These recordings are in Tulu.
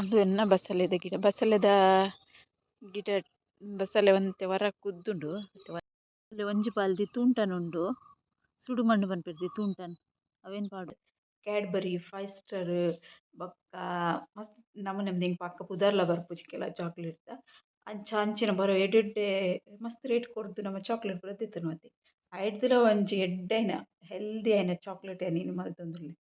ಉಂದು ಎನ್ನ ಬಸಲೆದ ಗಿಡ. ಬಸಲೆದ ಗಿಡ ಬಸಲೆ ಒಂತೆ ವರ ಕುದ್ದುಂಡು. ಒಂಜಿ ಬಾಲ್ದಿ ತೂಂಟನ್ ಉಂಡು. ಸುಡು ಮಣ್ಣು ಪನ್ಪೆರ್ ತೂಂಟನ್ ಅವೆನ್ ಪಾಡು. ಕ್ಯಾಡ್ಬರಿ, ಫೈವ್ ಸ್ಟಾರ್ ಬೊಕ್ಕ ಮಸ್ತ್ ನಮೂನೆ ಎಂಕ್ ಪಕ್ಕ ಪುದರ್ಲ ಬರ್ಪುಜಿ ಕೆಲ ಚಾಕ್ಲೇಟ್ ದ ಅಂಚ ಅಂಚಿನ ಬರ ಎಡ್ಡೆಡ್ಡೆ ಮಸ್ತ್ ರೇಟ್ ಕೊರ್ದು ನಮ ಚಾಕ್ಲೇಟ್ ಪೂರ ದೆತೊನುವತೆ. ಐಡ್ದ್ಲ ಒಂಜಿ ಎಡ್ಡೆ ಆಯಿನ ಹೆಲ್ದಿ ಆಯಿನ ಚಾಕ್ಲೇಟ್ ಯಾನ್ ಇನಿ ಮಲ್ತೊಂದುಲ್ಲೆ.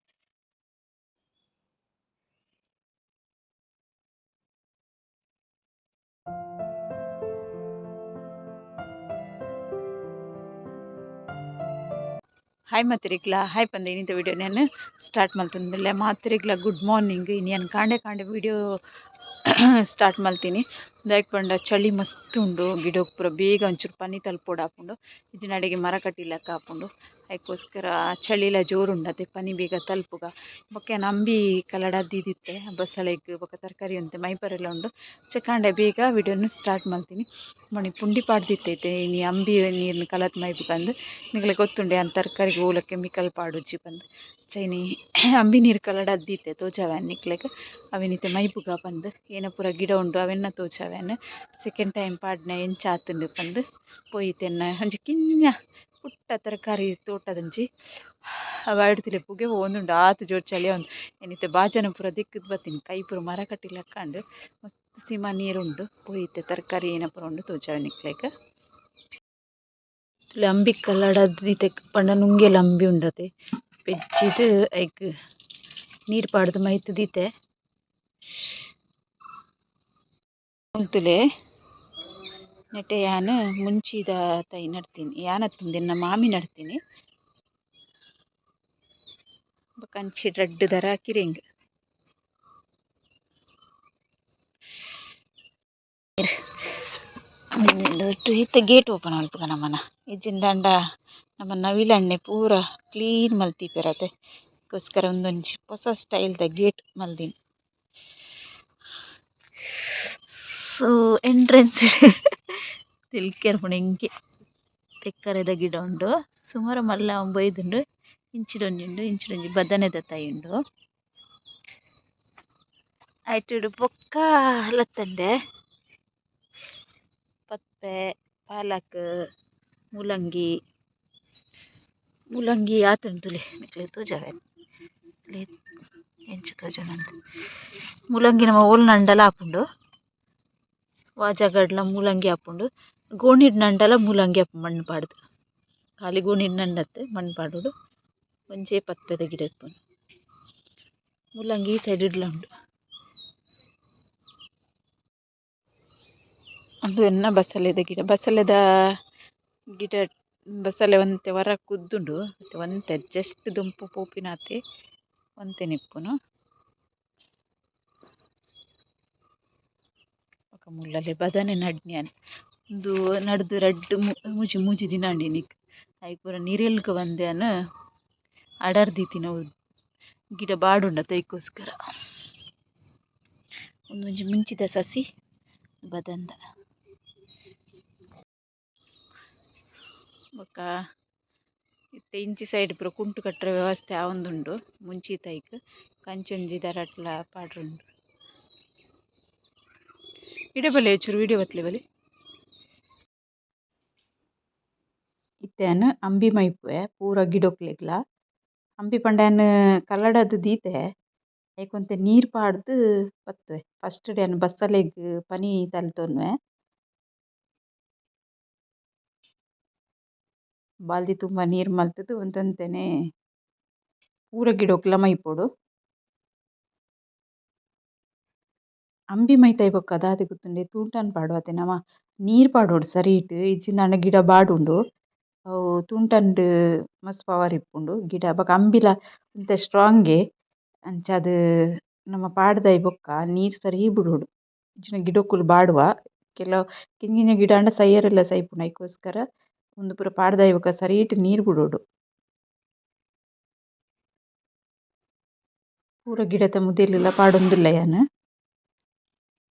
ಹಾಯ್ ಮಾತೆರೆಗ್ಲ ಹಾಯ್ ಪಂದ್ ಇನ್ನಿತ ವಿಡಿಯೋ ನಾನು ಸ್ಟಾರ್ಟ್ ಮಲ್ತೊಂದುಲ್ಲೆ. ಮಾತೆರೆಗ್ಲ ಗುಡ್ ಮಾರ್ನಿಂಗ್. ಇನಿ ಯಾನ್ ಕಾಂಡೆ ಕಾಂಡೆ ವಿಡಿಯೋ ಸ್ಟಾರ್ಟ್ ಮಲ್ತೀನಿ. ದಾಯೆಗ್ ಪಂಡ ಚಳಿ ಮಸ್ತ್ ಉಂಡು. ಗಿಡಕ್ ಪೂರ ಬೇಗ ಒಂಚೂರು ಪನಿ ತಲ್ಪೊಡಾಪುಂಡು. ಇಜ್ಜಿಂಡ ಮರ ಕಟ್ಟಿಲೆಕ್ಕ ಆಪುಂಡು. ಐಕೋಸ್ಕರ ಚಳಿಲ ಜೋರುಂಡು ಅತೆ ಪನಿ ಬೇಗ ತಲ್ಪುಗ. ಬೊಕ್ಕ ಯಾನ್ ಅಂಬಿ ಕಲಡ ದೀದಿತ್ತೆ ಬಸಳೆಗ್ ಬೊಕ್ಕ ತರಕಾರಿ ಒಂತೆ ಮೈಪರೆಲ ಉಂಡು. ಕಾಂಡೆ ಬೇಗ ವಿಡಿಯೋನು ಸ್ಟಾರ್ಟ್ ಮಲ್ತೀನಿ. ಮಣಿ ಪುಂಡಿ ಪಾಡ್ದಿತ್ತೈತೆ ಇನಿ ಅಂಬಿ ನೀರ್ನ ಕಲತ್ ಮೈಪುಗಂದ್. ನಿಗಲೆ ಗೊತ್ತುಂಡೆ ಯಾನ್ ತರಕಾರಿಗೆ ಓಲ ಕೆಮಿಕಲ್ ಪಾಡುಜಿ ಪಂದ್. ಚೈನಿ ಅಂಬಿ ನೀರು ಕಲಡ ದೀತೆ ತೋಜಾವೆ ನಿಕ್ಲೆಗ್. ಅವೆನಿತ್ತೆ ಮೈಪುಗ ಪಂದ್. ಏನ ಪೂರ ಗಿಡ ಉಂಡು ಅವೆನ್ನ ತೋಜಾವೆನ್. ಸೆಕೆಂಡ್ ಟೈಮ್ ಪಾಡ್ನ ಎಂಚ ಆತುಂಡು ಪಂದ್. ಪೋಯಿತೆನ್ನ ಒಂಜಿ ಕಿನ್ಯ ಪುಟ್ಟ ತರಕಾರಿ ತೋಟದಂಚಿ ಅವು ಪುಗೆ ಪೋವೊಂದುಂಡು ಆತ್ ಜೋರು ಚಳಿ ಆವೊಂದು. ಏನಿತ್ತೆ ಬಾಜನ ಪೂರ ದಿಕ್ಕದ್ ಬತ್ತೀನಿ. ಕೈ ಪೂರ ಮರ ಕಟ್ಟಿಲೆಕ್ಕ ಮಸ್ತ್ ಸೀಮಾ ನೀರುಂಡು. ಪೋಯಿತ್ತೆ ತರಕಾರಿ ಏನ ಪೂರ ಉಂಡು ತೋಜಾವೆ ನಿಕ್ಲೆಗ್. ಅಂಬಿ ಕಲಡ ದೀತೆ ಪಂಡ ನುಂಗೆಲ್ ಅಂಬಿ ಉಂಡತೆ. ಪೆಜ್ಜಿದ್ ಐಕ್ ನೀರು ಪಾಡ್ದ್ ಮೈತ್ ದೀತೆ. ಮುಲ್ತುಲೆ ನೆಟೆ ಯಾನ್ ಮುಂಚಿದ ತೈ ನಡ್ತೀನಿ. ಯಾನ್ ಅತ್ತಂದೆ ಎನ್ನ ಮಾಮಿ ನಡ್ತೀನಿ. ಬೊಕ ಅಂಚಿ ರಡ್ಡ್ ದರ ಕಿರೆಂಗ್. ಇತ್ತೆ ಗೇಟ್ ಓಪನ್ ಮಲ್ಪುಗ ನಮನ. ಇಜ್ಜಿಂದಾಂಡ ನಮ್ಮ ನವಿಲಣ್ಣೆ ಪೂರ ಕ್ಲೀನ್ ಮಲ್ತಿಪೆರತೆ. ಅಕ್ಕೋಸ್ಕರ ಉಂದೊಂಜಿ ಪೊಸ ಸ್ಟೈಲ್ ದ ಗೇಟ್ ಮಲ್ದಿನಿ. ಸೊ ಎಂಟ್ರೆನ್ಸ್ ತೆಲ್ಕೆರ್ ಪುಣ ಇಂಕೆ ತೆಕ್ಕರೆದ ಗಿಡ ಉಂಡು. ಸುಮಾರು ಮಲ್ಲ ಬೈದುಂಡು. ಇಂಚಿಡೊಂಜಿ ಉಂಡು, ಇಂಚಿಡೊಂಜಿ ಬದನೆದ ತೈ ಉಂಡು. ಐಟುಡು ಬೊಕ್ಕ ಲತ್ತಂಡೆ ಪದ್ಪೆ, ಪಾಲಕ್, ಮೂಲಂಗಿ. ಮೂಲಂಗಿ ಆತುಂಡು ತೂಲೆ ನಿಕ್ಲೆಗ್ ತೋಜಾವೆ. ಎಂಚ ತೋಜುಂಡು ಮೂಲಂಗಿ ನಮ ಓಲ್ ನಡ್ಂಡಲ ಆಪುಂಡು. ವಾ ಜಾಗಡ್ಲ ಮೂಲಂಗಿ ಆಪುಂಡು. ಗೋಣಿಡ್ ನಡ್ಂಡಲ ಮೂಲಂಗಿ ಆಪುಂಡು ಮಣ್ಣ್ ಪಾಡ್ದ್. ಖಾಲಿ ಗೋಣಿಡ್ ನಡ್ಂಡತ್ತ್ ಮಣ್ಣ್ ಪಾಡೊಡು. ಒಂಜೇ ಪದ್ಪೆದ ಗಿಡ ಇಪ್ಪುನು. ಮೂಲಂಗಿ ಈ ಸೈಡ್ ಡ್ಲ ಉಂಡು. ಉಂದು ಎನ್ನ ಬಸಲೆದ ಗಿಡ. ಬಸಲೆದ ಗಿಡ ಬಸಲೆ ಒಂತೆ ವರ ಕುದ್ದುಂಡು. ಒಂತೆ ಜಸ್ಟ್ ದೊಂಪು ಪೋಪಿನಾತೆ ಒಂತೆನೆ ಇಪ್ಪುನು. ಬೊಕ ಮುಲ್ಲಲೆ ಬದನೆ ನಡ್ನಿ ಯಾನ್. ಉಂದು ನಡ್ದು ರಡ್ಡ್ ಮೂಜಿ ಮೂಜಿ ದಿನ ಆಂಡ್ ಇನಿಕ್. ಐಕ್ ಪೂರ ನಿರೆಲ್ಗ್ ಪಂದ್ ಯಾನ್ ಅಡರ್ ದೀತಿನವು ಗಿಡ ಬಾಡುಂಡತ ಐಕೋಸ್ಕರ. ಉಂದೊಂಜಿ ಮುಂಚಿದ ಸಸಿ ಬದಂದ. ಬೊಕ ಇತ್ತೆ ಇಂಚಿ ಸೈಡ್ ಪೂರ ಕುಂಟು ಕಟ್ಟರೆ ವ್ಯವಸ್ಥೆ ಆವೊಂದುಂಡು ಮುಂಚಿ ತೈಕ್. ಕಂಚೊಂಜಿ ದರಟ್ಲ ಪಾಡ್ರುಂಡು. ಇಡೆ ಬಲೆ ಚೂರು ವಿಡಿಯೋ ಬತ್ಲೆ ಬಲೆ. ಇತ್ತೆ ಯಾನ್ ಅಂಬಿ ಮೈಪುವೆ ಪೂರ ಗಿಡೊಕ್ಲೆಗ್ಲ. ಅಂಬಿ ಪಂಡ ಯಾನ್ ಕಲಡದ್ ದೀತೆ. ಐಕ್ ಒಂತೆ ನೀರ್ ಪಾಡ್ದ್ ಪತ್ತುವೆ. ಫಸ್ಟ್ ಯಾನ್ ಬಸಲೆಗ್ ಪನಿ ತಲ್ತೊನ್ವೆ. ಬಾಲ್ದಿ ತುಂಬ ನೀರ್ ಮಲ್ತುದು ಒಂತೊಂತೆನೆ ಪೂರ ಗಿಡೊಕ್ಲ ಮೈಪೊಡು. ಅಂಬಿ ಮೈತಾಯಿ ಬೊಕ್ಕ ದಾದ ಗೊತ್ತುಂಡೆ ತೂಂಟನ್ ಪಾಡುವ ನಮ ನೀರ್ ಪಾಡೊಡು ಸರಿಟ್ ಇಜ್ಜಿಂದಾಂಡ ಗಿಡ ಬಾಡುಂಡು. ಅವು ತೂಂಟನ್ಡ್ ಮಸ್ತ್ ಪವರ್ ಇಪ್ಪುಂಡು ಗಿಡ ಬೊಕ ಅಂಬಿಲ ಒಂತೆ ಸ್ಟ್ರಾಂಗ್ ಅಂಚಾದ್ ನಮ ಪಾಡ್ದಾಯಿ ಬೊಕ್ಕ ನೀರ್ ಸರಿ ಬುಡೊಡು. ಇಜ್ಜಿಂಡ ಗಿಡೊಕುಲು ಬಾಡುವ. ಕೆಲವು ಕಿನ್ನ ಕಿನ್ನ ಗಿಡ ಆಂಡ ಸೈಯರೆಲ ಸೈಪುಂಡು ಐಕೋಸ್ಕರ ಉಂದು ಪೂರ ಪಾಡ್ದಾಯಿ ಬೊಕ್ಕ ಸರಿಟ್ ನೀರ್ ಬುಡೊಡು. ಪೂರ ಗಿಡತ ಮುದೆಲುಲ ಪಾಡೊಂದುಲ್ಲೆ ಯಾನ್.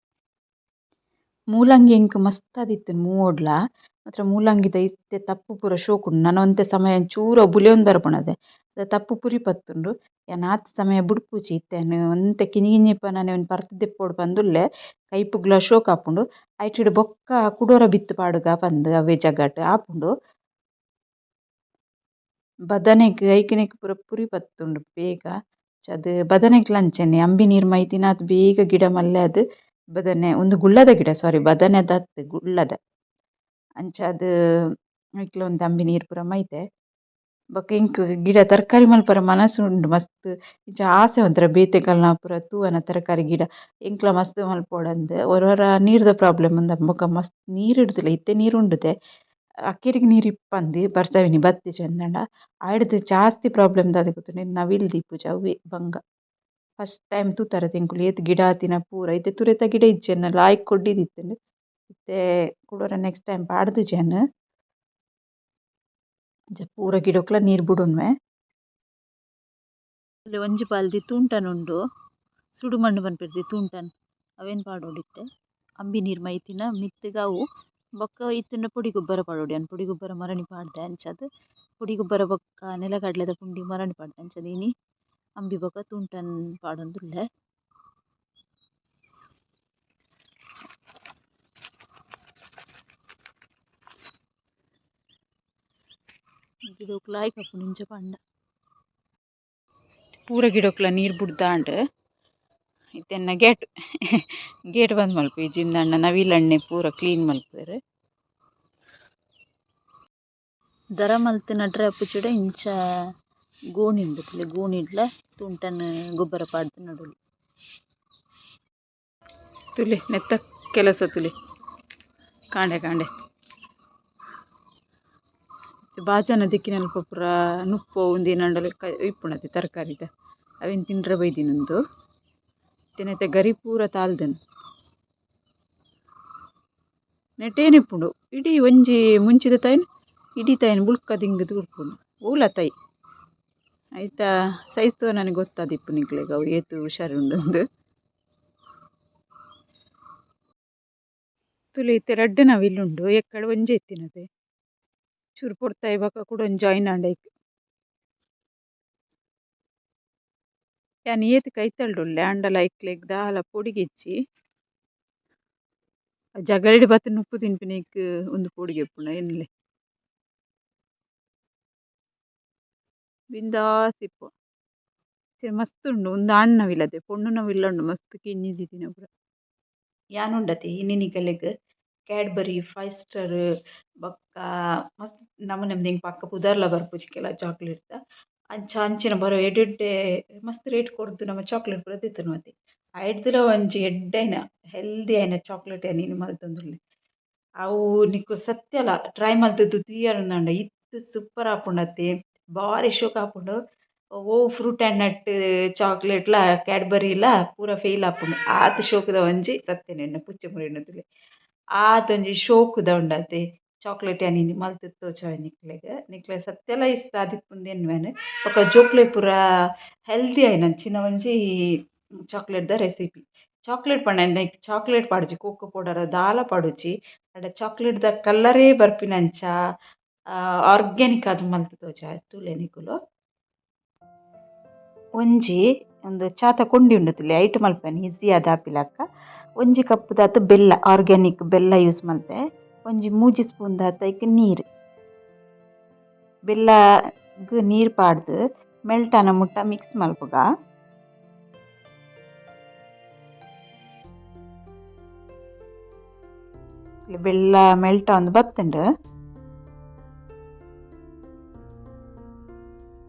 ಮೂಲಂಗಿ ಎಂಕ್ ಮಸ್ತ್ ಆದಿತ್ತುಂಡು ಮೂವೊಡ್ಲ. ಮಾತ್ರ ಮೂಲಂಗಿದ ಇತ್ತೆ ತಪ್ಪು ಪೂರ ಶೋಕುಂಡು ನನ ಒಂತೆ ಸಮಯ ಚೂರು ಬುಲೆಯೊಂದು ಬರ್ಪುಂಡು ಅತೆ ತಪ್ಪು ಪುರಿ ಪತ್ತುಂಡು ಯಾನ್ ಆತ್ ಸಮಯ ಬುಡ್ಪುಜಿ ಇತ್ತೆ ಯಾನ್ ಒಂತೆ ಕಿನ್ನಿ ಕಿನ್ನಿ ಇಪ್ಪುನನೆ ಒಂಜಿ ಪರ್ತ್ ದೆಪ್ಪೊಡು ಪಂದುಲ್ಲೆ ಕೈಪುಗ್ಲ ಶೋಕು ಆಪುಂಡು ಐಟಿಡ್ ಬೊಕ್ಕ ಕುಡೊರ ಬಿತ್ತ್ ಪಾಡುಗ ಪಂದ್ ಅವ್ವೆ ಜಗಟ್ ಆಪುಂಡು. ಬದನೆಗ್ ಐಕ್ ಪೂರ ಪುರಿ ಪತ್ತುಂಡು ಬೇಗ ಅದು ಬದನೆಗ್ಲ ಅಂಚನೆ ಅಂಬಿ ನೀರು ಮೈತಿನಾತ್ ಬೇಗ ಗಿಡ ಮಲ್ಲೆ ಆದ್ ಬದನೆ ಉಂದು ಗುಳ್ಳದ ಗಿಡ ಸಾರಿ ಬದನೆದ ಅತ್ತ್ ಗುಳ್ಳದ ಅಂಚಾದ್ ಐಕ್ಲ ಒಂತೆ ಅಂಬಿ ನೀರು ಪೂರ ಮೈತೆ. ಬೊಕ್ಕ ಎಂಕ್ ಗಿಡ ತರಕಾರಿ ಮಲ್ಪರೆ ಮನಸ್ಸು ಉಂಡು ಮಸ್ತ್ ಇಂಚ ಆಸೆ ಒಂಥರ ಬೇತೆಕಲ್ನ ಪೂರ ತೂವನ ತರಕಾರಿ ಗಿಡ ಎಂಕ್ಲ ಮಸ್ತ್ ಮಲ್ಪೊಡಂದ್ ಒರ ಒರ ನೀರ್ದ ಪ್ರಾಬ್ಲಮ್ ಉಂದು ಬೊಕ್ಕ ಮಸ್ತ್ ನೀರು ಇಡುದಿಲ್ಲ ಇತ್ತೆ ನೀರು ಉಂಡುದೆ ಅಕೇರಿಗ್ ನೀರು ಇಪ್ಪಂದ್ ಬರ್ಸ ಇನಿ ಬತ್ತಿಜೆಂದಾಂಡ ಆಯ್ಡ್ದ್ ಜಾಸ್ತಿ ಪ್ರಾಬ್ಲಮ್ ದಾದ ಗೊತ್ತುಂಡ ನವಿಲು ದೀಪುಜಿ ಅವ್ವೆ ಬಂಗ. ಫಸ್ಟ್ ಟೈಮ್ ತೂತಾರತೆ ಎಂಕುಲು ಏತ್ ಗಿಡ ಆತಿನ ಪೂರ ಇತ್ತೆ ತುರೆತ ಗಿಡ ಇಜ್ಜೆನ್ನ ಲಾಯ್ಕ್ ಕೊಡ್ಡಿದಿತ್ತುಂಡು ಇತ್ತೆ ಕುಡೊರ ನೆಕ್ಸ್ಟ್ ಟೈಮ್ ಪಾಡ್ದಿಜೆನ್ ಅಂಚ ಪೂರ ಗಿಡಕ್ಲ ನೀರು ಬುಡುನ್ವೆ. ಒಂಜಿ ಬಾಲ್ದಿ ತೂಂಟನ್ ಉಂಡು ಸುಡು ಮಣ್ಣು ಪನ್ಪೆರ್ ತೂಂಟನ್ ಅವೇನ್ ಪಾಡೊಡಿತ್ತೆ ಅಂಬಿ ನೀರು ಮೈತಿನ ಮಿತ್ತುಗ್ ಅವು ಬೊಕ್ಕ ಇತ್ತುಂಡ ಪೊಡಿ ಗೊಬ್ಬರ ಪಾಡೊಡು ಯಾನ್ ಪೊಡಿ ಗೊಬ್ಬರ ಮರಣಿ ಪಾಡ್ದೆ ಅಂಚಾದ್ ಪೊಡಿ ಗೊಬ್ಬರ ಬೊಕ್ಕ ನೆಲಗಡಲೆದ ಪುಂಡಿ ಮರಣಿ ಪಾಡ್ದೆ ಅಂಚಾದ್ ಇನಿ ಅಂಬಿ ಬೊಕ್ಕ ತೂಂಟನ್ ಪಾಡೊಂದುಲ್ಲೆ. ಗಿಡೊಕ್ಲು ಲಾಯ್ಕ್ ಆಪುಂಡು ಇಂಚ ಪಂಡ. ಪೂರ ಗಿಡೊಕ್ಲ ನೀರು ಬುಡ್ದಾಂಡ್ ಇತ್ತೆ ಎನ್ನ ಗೇಟ್ ಗೇಟ್ ಬಂದ್ ಮಲ್ಪು ಇಜ್ಜಿಂದಾಂಡ ನವಿಲಣ್ಣೆ ಪೂರ ಕ್ಲೀನ್ ಮಲ್ಪುವೆರ್. ದರ ಮಲ್ತ್ ನಡ್ರೆ ಆಪುಜಿಡ ಇಂಚ ಗೋಣಿ ಉಂಡು ಗೋಣಿಡ್ಲ ತೂಂಟನ್ ಗೊಬ್ಬರ ಪಾಡ್ದ್ ನಡೊಲಿ. ತುಲೆ ನೆತ್ತ ಕೆಲಸ ತುಲೆ ಕಾಂಡೆ ಕಾಂಡೆ ಬಾಜನ ದಿಕ್ಕಿನಲ್ಪ ಪೂರ ನುಪ್ಪು ಉಂದೇನಾಂಡಲ ಇಪ್ಪುಂಡತೆ ತರಕಾರಿದ ಅವೆನ್ ತಿಂಡ್ರೆ ಬೈದಿನುಂದು ನೆತ್ತ ಗರಿ ಪೂರ ತಾಲ್ದನ್ ನೆಟೇನೆ ಇಪ್ಪುಂಡು ಇಡೀ ಒಂಜಿ ಮುಂಚಿದ ತೈನ್ ಇಡೀ ತೈನ್ ಬುಳ್ಕ ದಿಂಗುದು ಉಪ್ಪುಂಡು ಓಲ ತೈ ಐತ ಸೈಜ್ ತೂವ ನನಗೆ ಗೊತ್ತಾದಿಪ್ಪು ನಿಕ್ಲೆಗ್ ಅವು ಏತ್ ಹುಷಾರುಂಡುಂದು. ತುಲೆ ಇತ್ತೆ ರಡ್ಡ್ ನವಿಲುಂಡು ಎಕ್ಕಡ ಒಂಜೆ ಇತ್ತಿನತೆ ಚೂರು ಪೊರ್ತಾಯಿ ಬೊಕ್ಕ ಕುಡ ಒಂಜಿ ಜಾಯಿನ್ ಆಂಡ್ ಐಕ್. ಯಾನ್ ಏತ್ ಕೈತಲ್ಡುಲ್ಲೆ ಆಂಡಲ ಐಕ್ಲೆಗ್ ದಾಲ ಪೊಡಿಗೆ ಇಜ್ಜಿ. ಜಗಲಿಡ್ ಬತ್ತ್ ನುಪ್ಪು ತಿನ್ಪಿನೈಕ್ ಉಂದು ಪೋಡಿಗೆ ಇಪ್ಪುಂಡ ಎನ್ಲೆ. ಬಿಂದಾಸ್ ಇಪ್ಪು ಮಸ್ತ್ ಉಂಡು ಉಂದು ಆಣ್ ನವಿಲತೆ ಪೊಣ್ಣು ನವಿಲ್ಲ ಉಂಡು ಮಸ್ತ್ ಕಿನ್ನಿ ದೀತಿನ ಪೂರ. ಯಾನ್ ಉಂಡತೆ ಇನಿ ನಿಕಲೆಗ್ Cadbury five star ಬೊಕ್ಕ ಮಸ್ತ್ ನಮೂನೆ ಎಂಕ್ ಪಕ್ಕ ಪುದರ್ಲ ಬರ್ಪುಜಿ ಕೆಲ ಚಾಕ್ಲೇಟ್ ದ ಅಂಚ ಅಂಚಿನ ಬರೋ ಎಡ್ಡೆಡ್ಡೆ ಮಸ್ತ್ ರೇಟ್ ಕೊರ್ದು ನಮ ಚಾಕ್ಲೇಟ್ ಪೂರ ದೆತ್ತೊನುವತೆ ಐಡ್ದುಲ ಒಂಜಿ ಎಡ್ಡೆ ಆಯಿನ ಹೆಲ್ದಿ ಆಯಿನ ಚಾಕ್ಲೇಟ್ ಯಾನ್ ಇನಿ ಮಲ್ತೊಂದುಲ್ಲೆ. ಅವು ನಿಕುಲು ಸತ್ಯಲ ಟ್ರೈ ಮಲ್ತುದು ತೂಯರಂದಾಂಡ ಇತ್ ಸೂಪರ್ ಆಪುಂಡತೆ ಬಾರಿ ಶೋಕು ಆಪುಂಡು. ಒವು ಫ್ರೂಟ್ ಆ್ಯಂಡ್ ನಟ್ ಚಾಕ್ಲೇಟ್ಲ ಕ್ಯಾಡ್ಬರಿಲ ಪೂರ ಫೇಲ್ ಆಪುಂಡು ಆತ್ ಶೋಕುದ ಒಂಜಿ ಸತ್ಯನೆ ಎನ್ನ ಪುಚ್ಚೆ ಮುರೆಂಡೊಂದುಲ್ಲೆ ಆತ್ ಒಂಜಿ ಶೋಕುದ ಉಂಡತೆ ಚಾಕ್ಲೇಟ್ ಯಾನ್ ಇನಿ ಮಲ್ತ್ ತೋಜಾವೆ ನಿಕ್ಲೆಗ್ ನಿಕ್ಲೆಗ್ ಸತ್ಯಲ ಇಷ್ಟ ಆದಿಪ್ಪುಂದು ಎನ್ನುವೆನ್ ಬೊಕ್ಕ ಜೋಕ್ಲೆಗ್ ಪೂರ ಹೆಲ್ದಿ ಆಯಿನಂಚಿನ ಒಂಜಿ ಚಾಕ್ಲೇಟ್ದ ರೆಸಿಪಿ. ಚಾಕ್ಲೇಟ್ ಪಂಡ ಐಕ್ ಚಾಕ್ಲೇಟ್ ಪಾಡುಜಿ ಕೋಕೋ ಪೌಡರ್ ದಾಲ ಪಾಡುಜಿ ಆಂಡ ಚಾಕ್ಲೇಟ್ದ ಕಲರೇ ಬರ್ಪಿನಂಚ ಆರ್ಗ್ಯಾನಿಕ್ ಆದ್ ಮಲ್ತ್ ತೋಜಾವೆ ತೂಲೆ ನಿಕುಲು. ಒಂಜಿ ಉಂದು ಚಾತ ಕೊಂಡಿ ಉಂಡು ತೂಲೆ ಐಟ್ ಮಲ್ಪುವೆನ್ ಈಸಿ ಆದ್ ಆಪಿಲಕ್ಕ ಒಂಜಿ ಕಪ್ ದಾತ್ ಬೆಲ್ಲ ಆರ್ಗ್ಯಾನಿಕ್ ಬೆಲ್ಲ ಯೂಸ್ ಮಲ್ತೆ ಒಂಜಿ 3 ಸ್ಪೂನ್ ದಾತ್ ಐಕ್ ನೀರು ಬೆಲ್ಲಗ್ ನೀರು ಪಾಡ್ದ್ ಮೆಲ್ಟ್ ಆನ ಮುಟ್ಟ ಮಿಕ್ಸ್ ಮಲ್ಪುಗ. ಬೆಲ್ಲ ಮೆಲ್ಟ್ ಆವೊಂದು ಬತ್ತುಂಡು.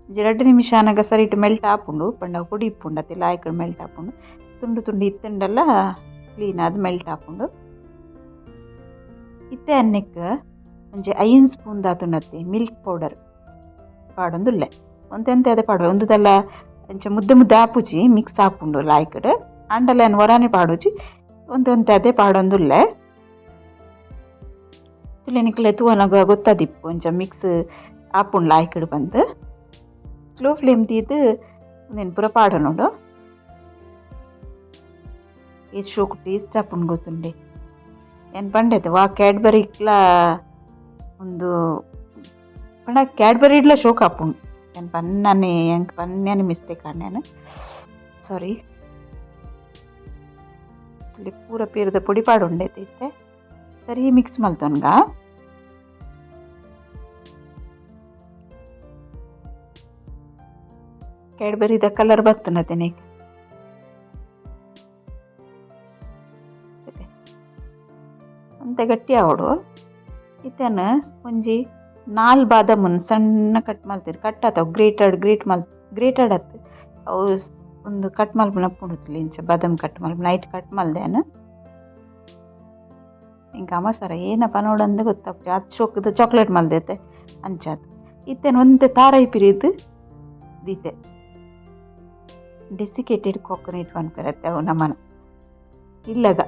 ಒಂಜಿ 2 ನಿಮಿಷ ಆನಗ ಸರಿಟ್ ಮೆಲ್ಟ್ ಆಪುಂಡು ಪಂಡ ಪೊಡಿ ಇಪ್ಪುಂಡು ಅತೆ ಲಾಯ್ಕ್ ಮೆಲ್ಟ್ ಆಪುಂಡು ತುಂಡು ತುಂಡು ಇತ್ತುಂಡಲ ಕ್ಲೀನ್ ಆದ್ ಮೆಲ್ಟ್ ಆಪುಂಡು. ಇತ್ತೆ ಅನ್ನೆಕ್ ಒಂಜಿ 5 ಸ್ಪೂನ್ ದಾತುಂಡತೆ ಮಿಲ್ಕ್ ಪೌಡರ್ ಪಾಡೊಂದುಲ್ಲೆ ಒಂತೆ ಒಂತೆ ಅದೆ ಪಾಡುವೆ ಉಂದುದಲ್ಲ ಅಂಚ ಮುದ್ದೆ ಮುದ್ದೆ ಆಪುಜಿ ಮಿಕ್ಸ್ ಆಪುಂಡು ಲಾಯ್ಕ್ಡ್ ಆಂಡಲ ಯಾನ್ ಒರಾನೆ ಪಾಡುಜಿ ಒಂತೆ ಒಂತೆ ಅದೆ ಪಾಡೊಂದುಲ್ಲೆ. ತುಲೆ ನಿಕ್ಲೆ ತೂವನಗ ಗೊತ್ತಾದಿಪ್ಪು ಒಂಚ ಮಿಕ್ಸ್ ಆಪುಂಡು ಲಾಯ್ಕ್ಡ್ ಪಂದ್. ಸ್ಲೋ ಫ್ಲೇಮ್ ದೀದ್ ಉಂದೆನ್ ಪೂರ ಪಾಡೊನೊಡು. ಏತ್ ಶೋಕು ಟೇಸ್ಟ್ ಆಪುಂಡು ಗೊತ್ತುಂಡೆ ಯಾನ್ ಪಂಡೆತೆ ವಾ ಕ್ಯಾಡ್ಬರಿಕ್ಲಾ ಉಂದು ಪಂಡ ಕ್ಯಾಡ್ಬರಿಡ್ಲ ಶೋಕ್ ಆಪುಂಡು. ಯಾನ್ ಪನ್ನನೆ ಎಂಕ್ ಪನ್ಯನೆ ಮಿಸ್ಟೇಕ್ ಆಂಡ್, ಸಾರಿ. ಪೂರ ಪೇರ್ದ ಪೊಡಿ ಪಾಡೊಂಡೆ ಇತ್ತೆ ಸರಿ ಮಿಕ್ಸ್ ಮಲ್ತೊನ್ಗ. ಕ್ಯಾಡ್ಬರಿದ ಕಲರ್ ಬತ್ತುನತೆ ಅಂತೆ ಗಟ್ಟಿ ಆವೊಡು. ಇತ್ತನ ಒಂಜಿ 4 ಬಾದಾಮನ್ ಸಣ್ಣ ಕಟ್ ಮಲ್ತೆರ್, ಕಟ್ ಆತವು ಗ್ರೇಟೆಡ್ ಗ್ರೇಟ್ ಮಲ್ ಗ್ರೇಟೆಡ್ ಅತ್ ಅವು ಒಂದು ಕಟ್ ಮಲ್ಪುನ ಪುಂಡುತ್ತಲೆ ಇಂಚ ಬಾದಾಮ್ ಕಟ್ ಮಲ್ಪುನ ನೈಟ್ ಕಟ್ ಮಲ್ದೆ. ಎಂಕ್ ಅಮಸರ ಏನ ಪನೊಡಂದ್ ಗೊತ್ತಾಪುಜಿ, ಆತ್ ಶೋಕುದ ಚಾಕ್ಲೇಟ್ ಮಲ್ದೆತೆ ಅಂಚಾತ್. ಇತ್ತೆನ್ ಒಂತೆ ತಾರಾಯಿ ಪಿರಿದ್ ದೀತೆ. ಡೆಸಿಕೇಟೆಡ್ ಕೋಕೋನಟ್ ಪನ್ಪೆರತ್ತೆ ಅವು ನಮನ ಇಲ್ಲದ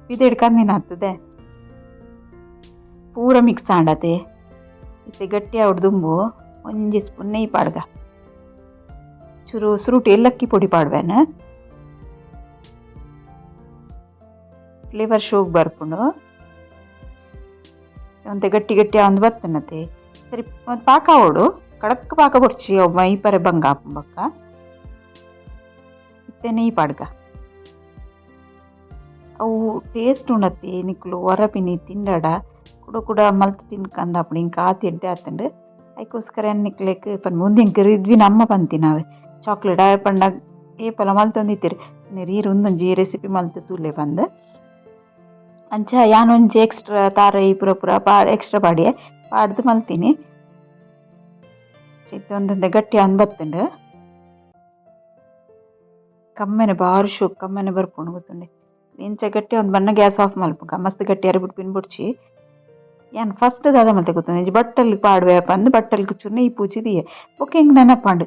ಪಿದೆಡ್ ಕಂದಿನ ಆತದೆ. ಪೂರ ಮಿಕ್ಸ್ ಆಂಡತೆ. ಇತ್ತೆ ಗಟ್ಟಿ ಆವೊಡು ದುಂಬು ಒಂಜಿ ಸ್ಪೂನ್ ನೆಯ್ಯಿ ಪಾಡ್ಗ, ಚೂರು ಸುರುಟು ಏಲಕ್ಕಿ ಪೊಡಿ ಪಾಡ್ವೆನ್, ಫ್ಲೇವರ್ ಶೋಕ್ ಬರ್ಪುಂಡು. ಒಂತೆ ಗಟ್ಟಿ ಗಟ್ಟಿ ಆವೊಂದು ಬತ್ತನತೆ. ಸರಿ ಪಾಕ ಆವೊಡು, ಕಡಕ್ ಪಾಕ ಬೊಡ್ಚಿ, ಅವು ಮೈಪರೆ ಬಂಗ ಆಪುಂಡು ಬೊಕ್ಕ. ಇತ್ತೆ ನೆಯ್ಯಿ ಪಾಡ್ಗ. ಅವು ಟೇಸ್ಟ್ ಉಂಡತ್ತೆ, ನಿಕುಲು ಒರಪಿನಿ ತಿಂಡಡ ಕುಡ ಕುಡ ಮಲ್ತ್ ತಿನ್ಕಂದಾಪುಂಡು. ಇಂಕ್ ಆತ್ ಎಡ್ಡೆ ಆತುಂಡು. ಐಕೋಸ್ಕರ ನಿಕ್ಲೆಗ್ ಪನ್ ಉಂದು ಎಂಕ್ ರಿದ್ವಿನ ಅಮ್ಮ ಪಂತಿನವೆ ಚಾಕ್ಲೇಟ್ ಆಯೆ ಪಂಡ ಏಪಲ ಮಲ್ತೊಂದಿತ್ತೆರ್, ಈರ್ ಉಂದೊಂಜಿ ರೆಸಿಪಿ ಮಲ್ತ್ ತೂಲೆ ಪಂದ್. ಅಂಚ ಯಾನ್ ಒಂಜಿ ಎಕ್ಸ್ಟ್ರಾ ತಾರಾಯಿ ಪೂರ ಪೂರ ಎಕ್ಸ್ಟ್ರಾ ಪಾಡಿಯೆ ಪಾಡ್ದ್ ಮಲ್ತಿನಿ. ಇತ್ತೆ ಒಂದೊಂದೆ ಗಟ್ಟಿ ಆವೊಂದು ಬತ್ತುಂಡು. ಕಮ್ಮೆನೆ ಬಾರಿ ಶೋಕು ಕಮ್ಮೆನೆ ಬರ್ಪುಂಡು ಗೊತ್ತುಂಡೆ. ಇಂಚ ಗಟ್ಟಿ ಆವೊಂದು ಬನ್ನ ಗ್ಯಾಸ್ ಆಫ್ ಮಲ್ಪುಗ, ಮಸ್ತ್ ಗಟ್ಟಿ ಆರೆ ಬುಡ್ಪಿನ ಬೊಡ್ಚಿ. ಯಾನ್ ಫಸ್ಟ್ ದಾದ ಮಲ್ತೆ ಗೊತ್ತುಂಡು, ಒಂಜಿ ಬಟ್ಟಲ್ ಪಾಡುವೆ ಪಂದ್ ಬಟ್ಟಲ್ಗ್ ಚೂರು ನೆಯ್ಯಿ ಪೂಜಿ ದೀಯೆ. ಬೊಕ್ಕ ಎಂಕ್ ನೆನಪಾಂಡ್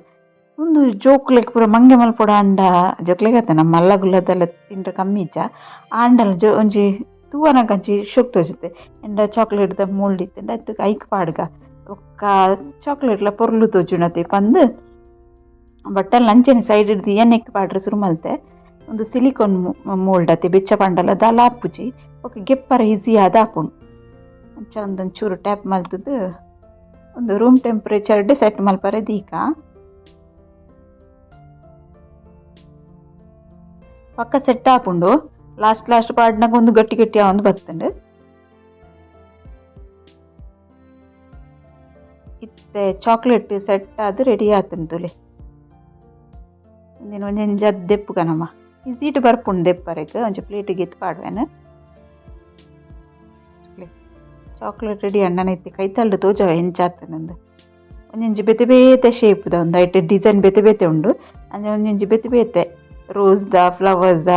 ಉಂದು ಜೋಕುಲೆಗ್ ಪೂರ ಮಂಗೆ ಮಲ್ಪೊಡಾಂಡ, ಜೋಕ್ಲೆಗ್ ಅತ್ತ ನಮ್ಮ ಮಲ್ಲ ಗುಲ್ಲದೆಲ್ಲ ತಿಂಡ್ರೆ ಕಮ್ಮಿ ಇಜ್ಜ, ಆಂಡಲ ಜೋ ಒಂಜಿ ತೂವನಗ ಒಂಜಿ ಶೋಕ್ ತೋಜುತ್ತೆ. ಎಂಡ ಚಾಕ್ಲೇಟ್ದ ಮೋಲ್ಡ್ ಇತ್ತ್ಂಡ ಐಕ್ ಐಕ್ ಪಾಡ್ಗ, ಬೊಕ್ಕ ಚಾಕ್ಲೇಟ್ಲ ಪೊರ್ಲು ತೋಜುಂಡತೆ ಪಂದ್ ಬಟ್ಟಲ್ ಅಂಚನೆ ಸೈಡ್ ದೀಯೆ ನೆಕ್ ಪಾಡ್ರೆ ಸುರು ಮಲ್ತೆ. ಉಂದು ಸಿಲಿಕಾನ್ ಮೋಲ್ಡ್ ಅತೆ, ಬೆಚ್ಚ ಪಾಂಡಲ ದಾಲ ಆಪುಜಿ, ಬೊಕ್ಕ ಗೆಪ್ಪರೆ ಈಸಿ ಆದ್ ಆಪುಂಡು. ಅಂಚ ಒಂದೊಂಚೂರು ಟ್ಯಾಪ್ ಮಲ್ತುದು ಒಂದು room temperature set ಮಲ್ಪರೆ ದೀಕ. ಪಕ್ಕ ಸೆಟ್ ಆಪುಂಡು. ಲಾಸ್ಟ್ ಲಾಸ್ಟ್ ಪಾಡ್ನಗ ಒಂದು ಗಟ್ಟಿ ಗಟ್ಟಿ ಆವೊಂದು ಬತ್ತುಂಡು. ಇತ್ತೆ ಚಾಕ್ಲೇಟ್ ಸೆಟ್ ಆದ್ ರೆಡಿ ಆತುಂಡು ತೂಲೆ. ಉಂದೆನ್ ಒಂಜೊಂಜಿ ದೆಪ್ಪುಗ ನಮ ಈಸಿಟ್ ಬರ್ಪುಂಡು ದೆಪ್ಪರೆಗ್. ಒಂಜಿ ಪ್ಲೇಟ್ ಗೆತ್ತ್ ಪಾಡ್ವೆನ್. ಚಾಕ್ಲೇಟ್ ರೆಡಿ ಆಂಡ್. ಇತ್ತೆ ಕೈತಲ್ಡ್ ತೋಜಾವೆ ಎಂಚ ಆತುಂಡು. ಒಂಜೊಂಜಿ ಬೇತೆ ಬೇತೆ ಶೇಪ್ದ ಉಂದು, ಐಟ್ ಡಿಸೈನ್ ಬೇತೆ ಬೇತೆ ಉಂಡು. ಅಂಚ ಒಂಜೊಂಜಿ ಬೇತೆ ಬೇತೆ ರೋಸ್ದ ಫ್ಲವರ್ಸ್ದ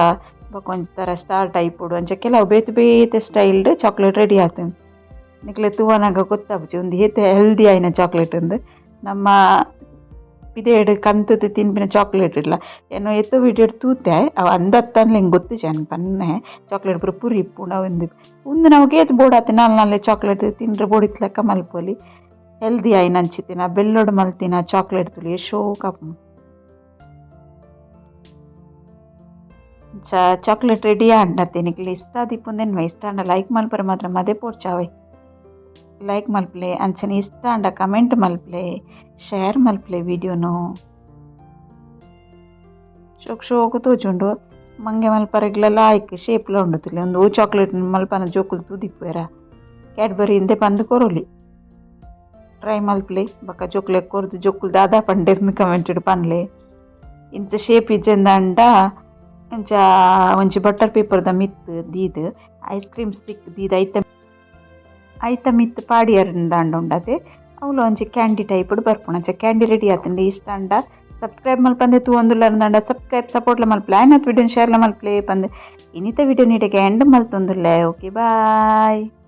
ಬೊಕ ಒಂಜಿ ತರ ಸ್ಟಾರ್ ಟೈಪ್ ಉಂಡು. ಅಂಚ ಕೆಲವು ಬೇತೆ ಬೇತೆ styled chocolate ready ಆತುಂಡು. ನಿಕ್ಲೆ ತೂವನಗ ಗೊತ್ತಾಪುಜಿ ಉಂದು ಏತ್ ಹೆಲ್ದಿ ಆಯಿನ ಚಾಕ್ಲೇಟ್ ಉಂದು. ನಮ್ಮ ಪಿದಯ್ಡ್ ಕಂತುದು ತಿನ್ಪಿನ ಚಾಕ್ಲೇಟ್ ಇಲ್ಲ. ಯಾನ್ ಏತೋ ವಿಡಿಯೋಡ್ ತೂತೆ, ಅವು ಅಂದತ್ತನ್ಲ ಎಂಕ್ ಗೊತ್ತುಜಿ ಯಾನ್ ಪನ್ನೆ ಚಾಕ್ಲೇಟ್ ಪೂರ ಪುರಿ ಇಪ್ಪುಂಡು ಅವು ಉಂದು ನಮಕ್ ಏತ್ ಬೋಡಾತೆ ನಾಲ್ ನಾಲ್ ಚಾಕ್ಲೇಟ್ ತಿಂಡ್ರೆ ಬೋಡಿತ್ತ್ ಲೆಕ್ಕ ಮಲ್ಪೊಲಿ. ಹೆಲ್ದಿ ಆಯಿನ ಅಂಚಿತ್ತಿನ ಬೆಲ್ಲೊಡು ಮಲ್ತಿನ ಚಾಕ್ಲೇಟ್ ತೂಲೆ ಶೋಕ್ ಆಪುಂಡು. ಚಾಕ್ಲೇಟ್ ರೆಡಿ ಆಂಡತೆ. ನಿಕ್ಲೆ ಇಷ್ಟ ಆದಿಪ್ಪುಂದೆನ್ಮ, ಇಷ್ಟ ಆಂಡ ಲೈಕ್ ಮಲ್ಪರೆ ಮಾತ್ರ ಮದೆ ಪೋಡ್ಚಾವೆ. ಲೈಕ್ ಮಲ್ಪುಲೆ, ಅಂಚನೆ ಇಷ್ಟ ಆಂಡ ಕಮೆಂಟ್ ಮಲ್ಪುಲೆ, ಶೇರ್ ಮಲ್ಪುಲೆ ವಿಡಿಯೋನು. ಶೋಕ್ ಶೋಕು ತೋಜುಂಡು. ಮಂಗೆ ಮಲ್ಪರೆಗ್ಲ ಲಾಯ್ಕ್ ಶೇಪ್ಲ ಉಂಡು ತೂಲೆ. ಉಂದು ಚಾಕ್ಲೇಟ್ ಮಲ್ಪನ ಜೋಕುಲು ತೂದಿಪ್ಪುವೆರ. ಕ್ಯಾಡ್ಬರಿ ಇಂದೆ ಪಂದ್ ಕೊರೊಲಿ. ಟ್ರೈ ಮಲ್ಪುಲೆ ಬೊಕ ಜೋಕುಲೆಗ್ ಕೊರ್ದು ಜೋಕುಲು ದಾದ ಪಂಡೆರ್ಂದ್ ಕಮೆಂಟ್ ಪನ್ಲೆ. ಇಂಚ ಶೇಪ್ ಇಜ್ಜಂದಾಂಡ ಇಂಚ ಒಂಜಿ ಬಟರ್ ಪೇಪರ್ದ ಮಿತ್ತ್ ದೀದ್ ice cream stick ದೀದ್ ಐತ ಐತ ಮಿತ್ತ್ ಪಾಡಿಯೆರ್ಂದಾಂಡ ಉಂಡತೆ ಅವ್ಲ ಒಂಜಿ ಕ್ಯಾಂಡಿ ಟೈಪ್ ಬರ್ಪುಂಡು. ಅಂಚ ಕ್ಯಾಂಡಿ ರೆಡಿ ಆತುಂಡು. ಇಷ್ಟ ಆಂಡ ಸಬ್ಸ್ಕ್ರೈಬ್ ಮಲ್ಪಂದೆ ತೂವೊಂದುಲ್ಲರ್ಂದಾಂಡ ಸಬ್ಸ್ಕ್ರೈಬ್ ಸಪೋರ್ಟ್ಲ ಮಲ್ಪುಲೆ, ಆಯಿನಾತ್ ವಿಡಿಯೋನ್ ಶೇರ್ಲ ಮಲ್ಪುಲೆ ಪಂದ್ ಇನಿತ ವಿಡಿಯೋ ನೀಟಗೆ ಎಂಡ್ ಮಲ್ತೊಂದುಲ್ಲೆ. Okay bye.